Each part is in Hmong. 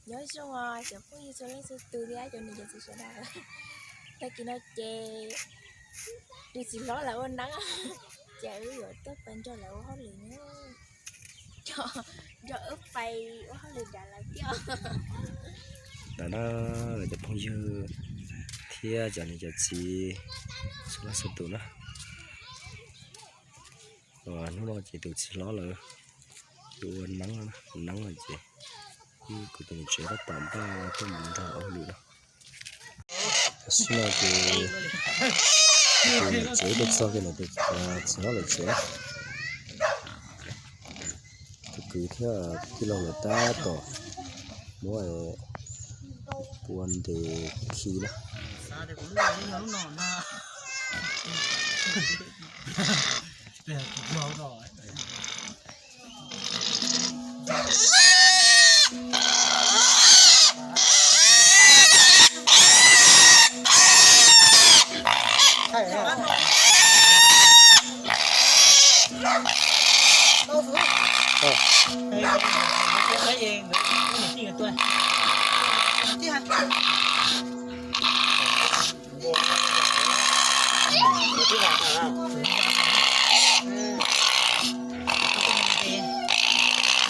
Nyob zoo os cov phooj ywg txhua leej txhua tus thiab cov niam cov txiv sawv daws. Tag kis no ces tus txiv hlob lawv ua neeb, ces wb yuav tuaj pais nrog lawv ua hauj lwm na. Nrog wb pais ua hauj lwm nrad lawm thiab. Ntawm no cov phooj ywg thiab cov niam cov txiv txhua leej txhua tus na. Hnub no ces tus txiv hlob lawv ua neeb, neeb lawm ces kuv tus niam tsev tab tom npaj tuaj mus nrog lawv ua hauj lwm no. Tam sim no ces tus niam tsev tuaj txog kiag ntawm tus txiv hlob lawv tsev na. Tus kwv thiab tij laug lawv tab tom muab pua ntes khi na.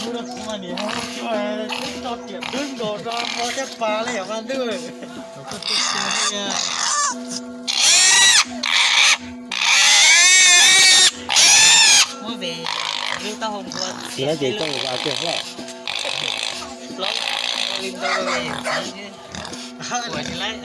Hnub no kuv mas niam ho tsis tau tiam dub nkaus rau hmo caj pas li yom, Vaj Ntwj. Muab ve lub taub hau npua txiav ces tau ua tiag hlo. Plaub li ntau li. Ua tsis laib.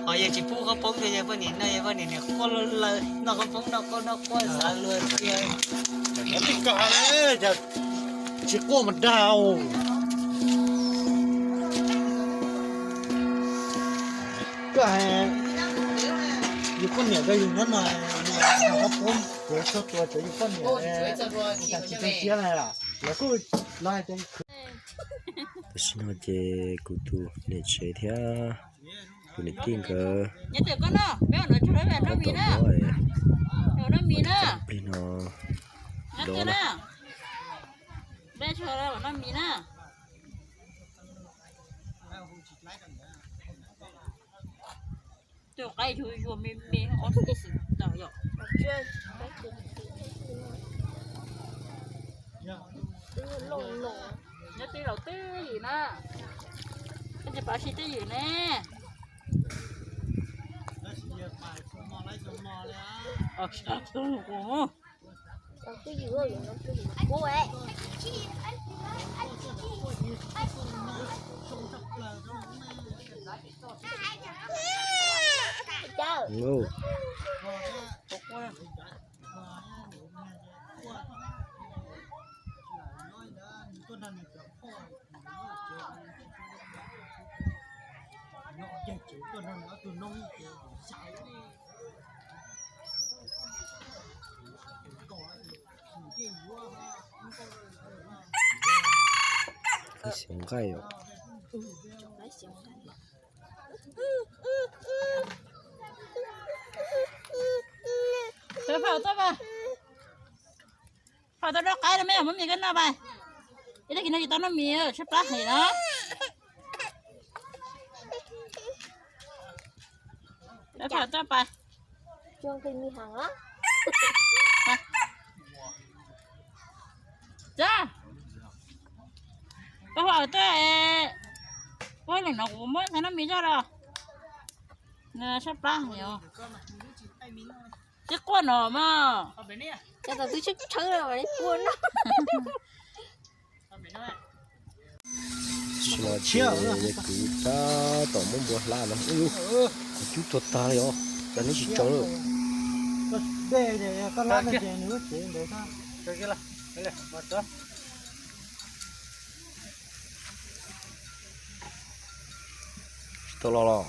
Ho yog tsis pub khaub poob thiab yog poj niam noj, yog poj niam niam quaj luag lawm, noj khaub poob noj quaj noj quaj xav luag tiag. Tsis quaj mas dag. Koj hais yus poj niam rau yus nyob no, yus noj khaub poob, kuv txhua tus txawm yus poj niam, cas tsis tu siab na, lawv kuj los hais tias. Tam sim no ces kuv tus niam tsev thiab kuv niam tij nkawd tab tom muab cov plig no dob na. Tus qaib yuag yuag me me ob txhiab xwb tau yom. Nyob twb laus twb ywm na. Koj tsis pav si twb ywm ne. Xiv nqaij os. Pham tuaj pais, pham tuaj noj qaib no, muab mis koj noj pais. Ib tag kis no tsis tau noj mis, tshaib plab heev no. Pham tuaj pais. Koj pham tuaj, ua li no kuv muab ntxhais noj mis zog los. Tshaib plab heev. Twb quaj no mas. Cov tau twb tshawb tshawb los quaj no. Sim no ces kuv tab tom muab npua hla no, ub, kuv cub tuag tag li os, cas neb tsis tsaws lawm. Tsis tau los los.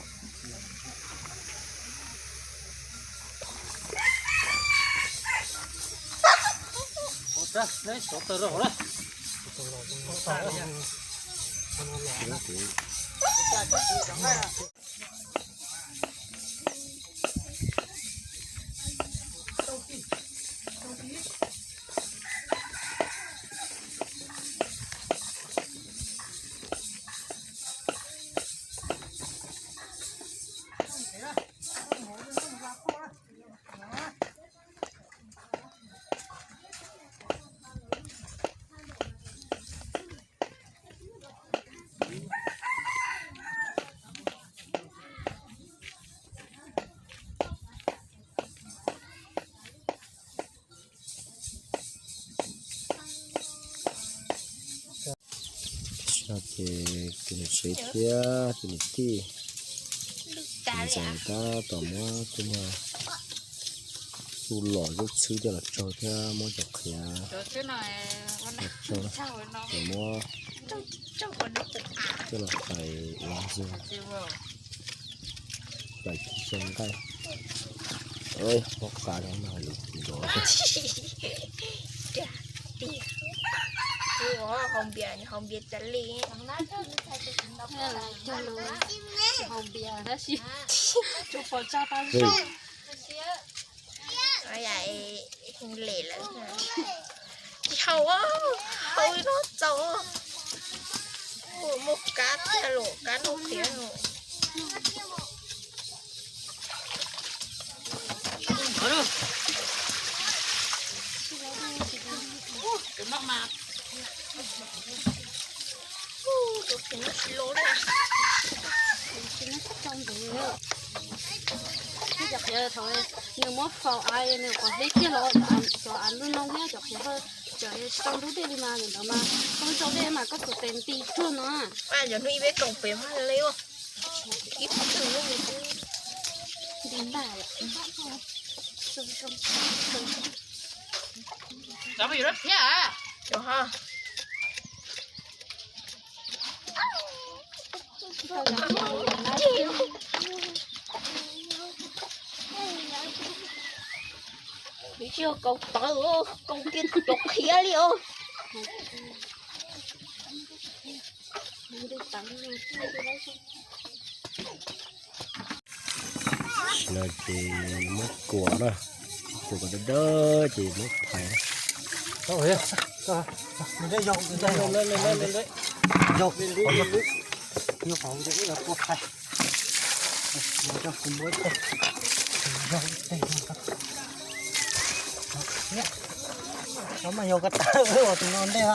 Ces tus niam tsev thiab tus niam tij, tus niam tsev tab tom muab tej niag txuj lom zaub txhwb coj los tsau thiab muab cov qhiav los tsau, ces muab coj los hlais ua ntxiag, hlais kib xyaw nqaij. Pob qa no mas lus nrov. Hau npias, hau npias tas li. Hau npias tab sis tsuas pom tsa tas zog. Lem lawm. Tsis haus, haus li no txaus. Muaj kab tiag los kab noj qhiav no. Cov qhiav thaum nws muab faus av nws qhuav hleb kiag los cov av ntub no thiab cov qhiav hawj tseem tsis tau ntub dej li mas ntawd mas koj tso dej mas koj tus tes nti tsuag no. Cov hnub ib peb koom pem mas li ua ib pab tug nti ntaj. Tsis yog kaus tawv, kaus kiag cov qhiav li os. Tam sim no ces muab kuam na, kuam kom dawb dawb ces muab phais. Cov mas yog ko taw ua tus no ntej.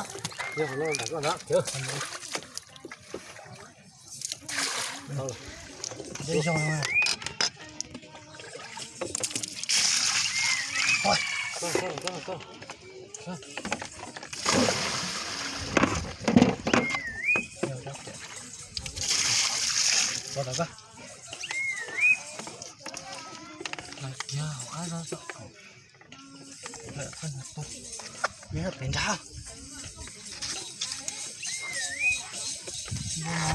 Pem nrad.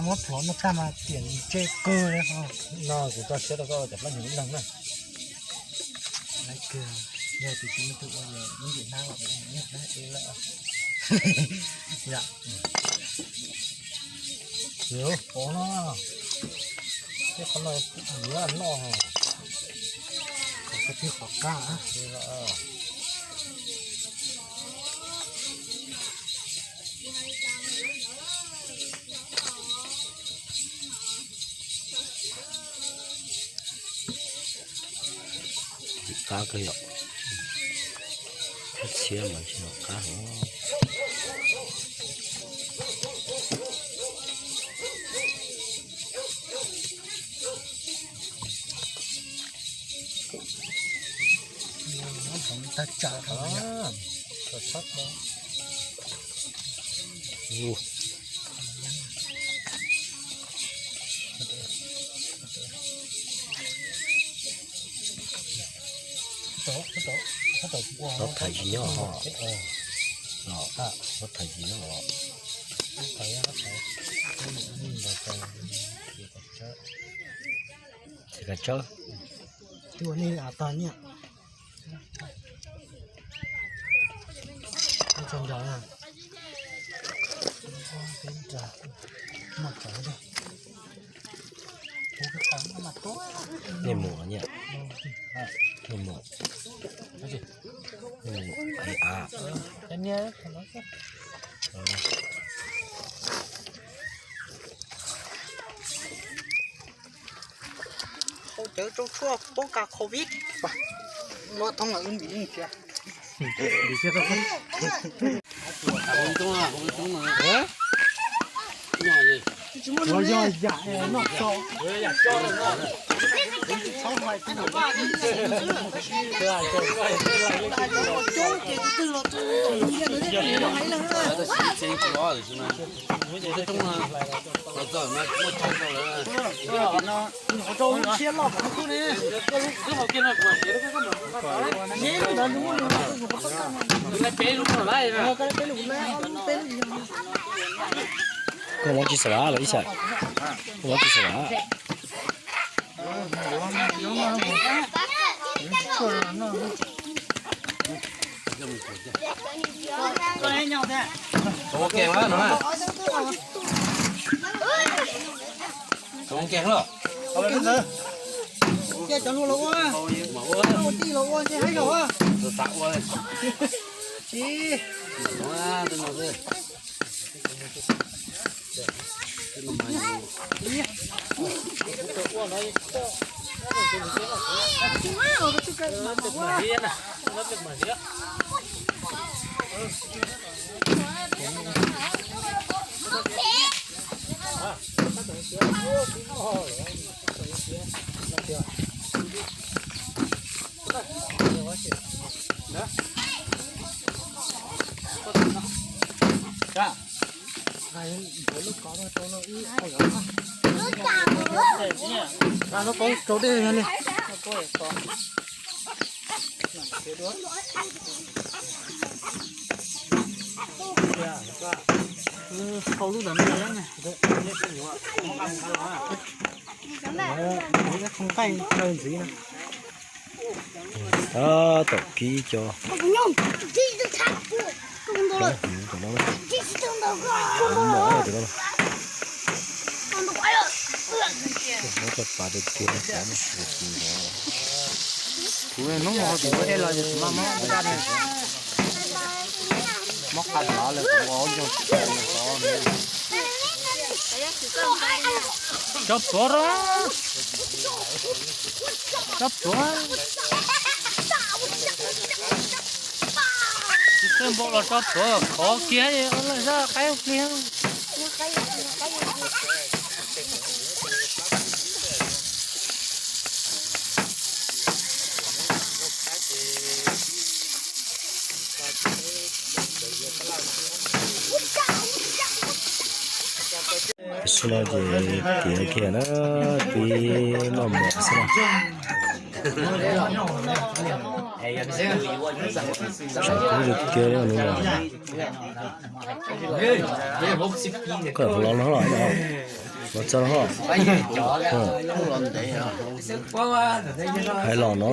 Muab plhuav no tag mas tiam ntse kawg li. No kuv tso siab rau koj cov plaub nyuag lub neeg na. Yog tus tsis muaj tus ua lawm, lub ntim hnab, hnab lawm. Yog pov no, tej qhov no yuav noj, qhov twg qhov kab. Qab kawg yom, kab txhiab mas tsis yog qab hov. Tag tsam Thov thaiv tsis nyob hos. Thov thaiv tsis nyob los. Thaiv kav tsawb. Tus ua nej av tag nyiaj. Tso nrad na. Peb nrad. Maj tso ntej. Nej mus nyiaj. Nej mus. Nej mus av. Hau cawv rau tshuaj poob kas covid. Muab thoob los wb ntim neeg tsia. Ua yog yam noj tso. Koj muab tsis xav los ib xav, koj muab tsis xav. Ua ke no. Ua ke no. Cia cov luag los ua, ua tij los ua ntshe haib zog. Tsis Hau lub ntawd no. Tab tom kib cov, cov no, muab cov pas tiag tiag no. Kuv hnub no kuv muab dej los kuv maj maj daj ne. Mob qab no lawm kuv ua ob ncaug tsis tau. Tsob pluav rau, tsob pluav. Tsis txawj npau los tsob pluav khov kiag, lawm zaj qaib kiag. Tam sim no ces tiav kiag na, pib noj mov xwb na. Tshav kub tiag tiag li hnub no. Koj los no los, los txog no. Hais los no.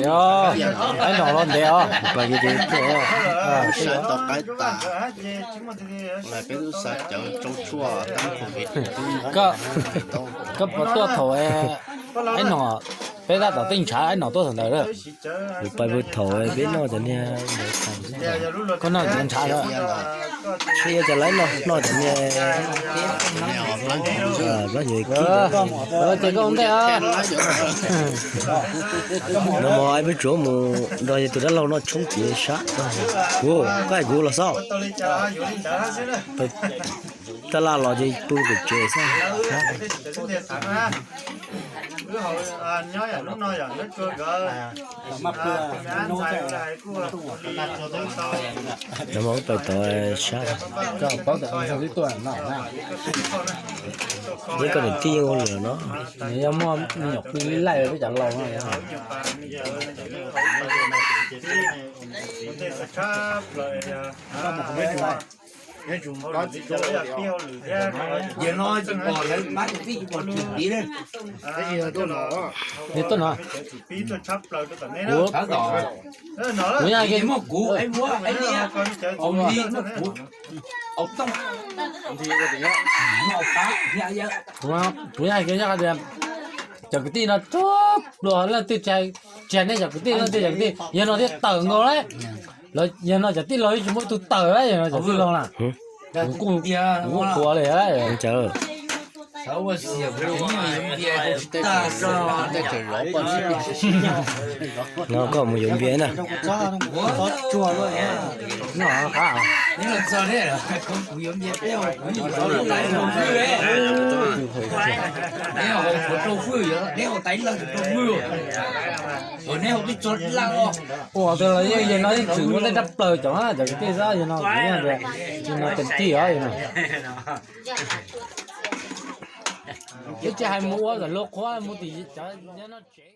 Yog, hais no los ntev os. Pais kiag ces tuaj. Koj, koj puas tuaj thaum Aib Nom, peb tab tom tej ntshav Aib Nom tuaj thaum ntawd lawm. Kuv pais pw thaum peb noj cov niag ntawd tag. Koj noj cov ntshav lawm. Tsis yog cov lawv noj, noj cov niag plab nyuag kib. Ces koj ua ntej os. No mas peb tsuav mus nrog yog tus dab laug noj tshoob ces sab. Kuv, koj hais kuv los xwb. Tab laj los ces pw pem tsev xwb. Nyob mas pais tod sab. Yeej koj niam tij yeej ua lawm no. Nws yog muaj me nyuam pw li laij peb cov laus no. Nws tuaj no. Kuv, kuv yog, kuv yog hais kiag nyob qhov tias cov kwv tij no tsuag pluag, leej twg tsis hais nej cov kwv tij, leej twg cov kwv tij, yawg no thiaj tawm nkaus lawm. Yawg no cov tij laug yeej tsis muaj ib tug tawm lawm, yawg no cov tij laug na. Kuv kuj qhuav li. Ua xia, kuv yuav npias, kuv tsis tau zov poj ntxoog. No koj mus yuav npias na. Neb los txog thiab, kuv yuav npias peb, kuv nim zov lub tais rau fwj. Neb haus rau fwj, neb haus tais lawg rau fwj. Neb haus twb tso laj os. Ua twg los yeej yog no ib txwm muaj tej rab plaws cov, cov kwv tij xab yog no kuv yeej tias, yog no tes tij os yog no. Twb tsis hais mus ua kom luag qhuav mus tim cov nyob no tsev.